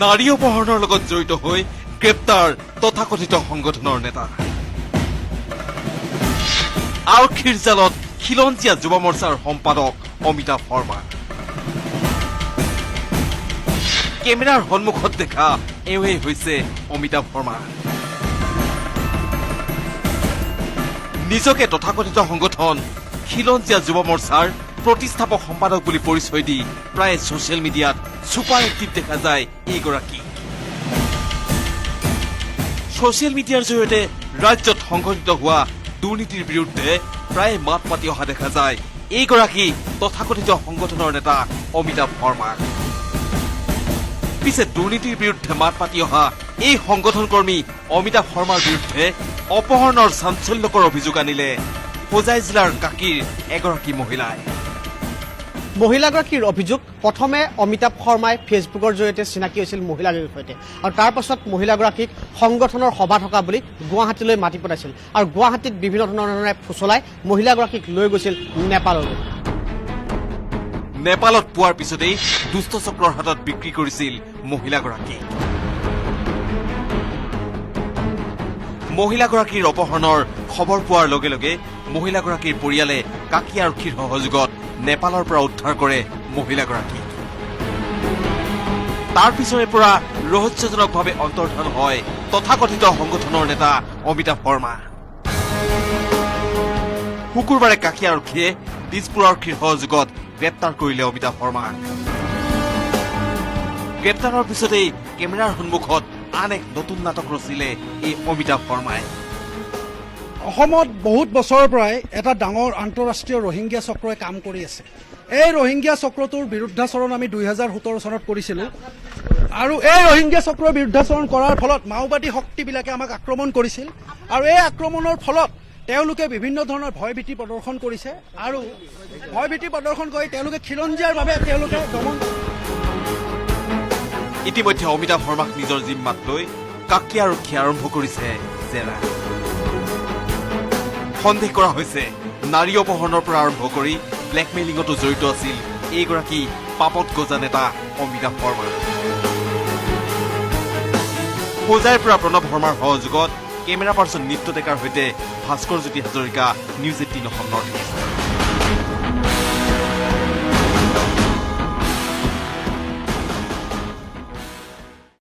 নাৰী অপহৰণৰ লগত জড়িত হৈ গ্ৰেপ্তাৰ তথাকথিত সংগঠনৰ নেতা। আৰক্ষীৰ জালত খিলঞ্জীয়া যুৱ মৰ্চাৰ সম্পাদক অমিতাভ শৰ্মা। কেমেৰাৰ সন্মুখত দেখা এওঁৱেই হৈছে অমিতাভ শৰ্মা। নিজকে তথাকথিত সংগঠন খিলঞ্জীয়া যুৱ মৰ্চাৰ প্ৰতিষ্ঠাপক সম্পাদক বুলি পৰিচয় দি প্ৰায়ে ছচিয়েল মিডিয়াত ছুপাৰ এক্টিভ দেখা যায় এইগৰাকী। ছচিয়েল মিডিয়াৰ জৰিয়তে ৰাজ্যত সংঘটিত হোৱা দুৰ্নীতিৰ বিৰুদ্ধে প্ৰায়ে মাত মাতি অহা দেখা যায় এইগৰাকী তথাকথিত সংগঠনৰ নেতা অমিতাভ শৰ্মাক। পিছে দুৰ্নীতিৰ বিৰুদ্ধে মাত মাতি অহা এই সংগঠন কৰ্মী অমিতাভ শৰ্মাৰ বিৰুদ্ধে অপহৰণৰ চাঞ্চল্যকৰ অভিযোগ আনিলে হোজাই জিলাৰ কাকীৰ এগৰাকী মহিলাই। মহিলাগৰাকীৰ অভিযোগ, প্ৰথমে অমিতাভ শৰ্মাই ফেচবুকৰ জৰিয়তে চিনাকি হৈছিল মহিলাগৰাকীৰ সৈতে আৰু তাৰ পাছত মহিলাগৰাকীক সংগঠনৰ সভা থকা বুলি গুৱাহাটীলৈ মাতি পঠাইছিল আৰু গুৱাহাটীত বিভিন্ন ধৰণে ফুচলাই মহিলাগৰাকীক লৈ গৈছিল নেপাললৈ। নেপালত পোৱাৰ পিছতেই দুষ্ট চক্ৰৰ হাতত বিক্ৰী কৰিছিল মহিলাগৰাকীক। মহিলাগৰাকীৰ অপহৰণৰ খবৰ পোৱাৰ লগে লগে মহিলাগৰাকীৰ পৰিয়ালে কাকী আৰক্ষীৰ সহযোগত নেপালৰ পৰা উদ্ধাৰ কৰে মহিলাগৰাকীক। তাৰ পিছৰে পৰা ৰহস্যজনকভাৱে অন্তৰ্ধান হয় তথাকথিত সংগঠনৰ নেতা অমিতাভ শৰ্মা। শুকুৰবাৰে কাকী আৰক্ষীয়ে দিছপুৰ আৰক্ষীৰ সহযোগত গ্ৰেপ্তাৰ কৰিলে অমিতাভ শৰ্মাক। গ্ৰেপ্তাৰৰ পিছতেই কেমেৰাৰ সন্মুখত আন এক নতুন নাটক ৰচিলে এই অমিতাভ শৰ্মাই। অসমত বহুত বছৰৰ পৰাই এটা ডাঙৰ আন্তঃৰাষ্ট্ৰীয় ৰোহিংগীয়া চক্ৰই কাম কৰি আছে। এই ৰোহিংগীয়া চক্ৰটোৰ বিৰুদ্ধাচৰণ আমি 2017 চনত কৰিছিলোঁ আৰু এই ৰোহিংগীয়া চক্ৰৰ বিৰুদ্ধাচৰণ কৰাৰ ফলত মাওবাদী শক্তিবিলাকে আমাক আক্ৰমণ কৰিছিল আৰু এই আক্ৰমণৰ ফলত তেওঁলোকে বিভিন্ন ধৰণৰ ভয় ভীতি প্ৰদৰ্শন কৰিছে আৰু ভয় ভীতি প্ৰদৰ্শন কৰি তেওঁলোকে খিলঞ্জীয়াৰ বাবে তেওঁলোকে দমন। ইতিমধ্যে অমিতাভ শৰ্মাক নিজৰ জিম্মাত লৈ কাকী আৰক্ষীয়ে আৰম্ভ কৰিছে জেৰা। সন্দেহ কৰা হৈছে, নাৰী অপহৰণৰ পৰা আৰম্ভ কৰি ব্লেকমেইলিঙতো জড়িত আছিল এইগৰাকী পাপত গজা নেতা অমিতাভ শৰ্মা। হোজাইৰ পৰা প্ৰণৱ শৰ্মাৰ সহযোগত কেমেৰা পাৰ্চন নিত্য ডেকাৰ সৈতে Bhaskar Jyoti Hazarika, news 18 Assam north east.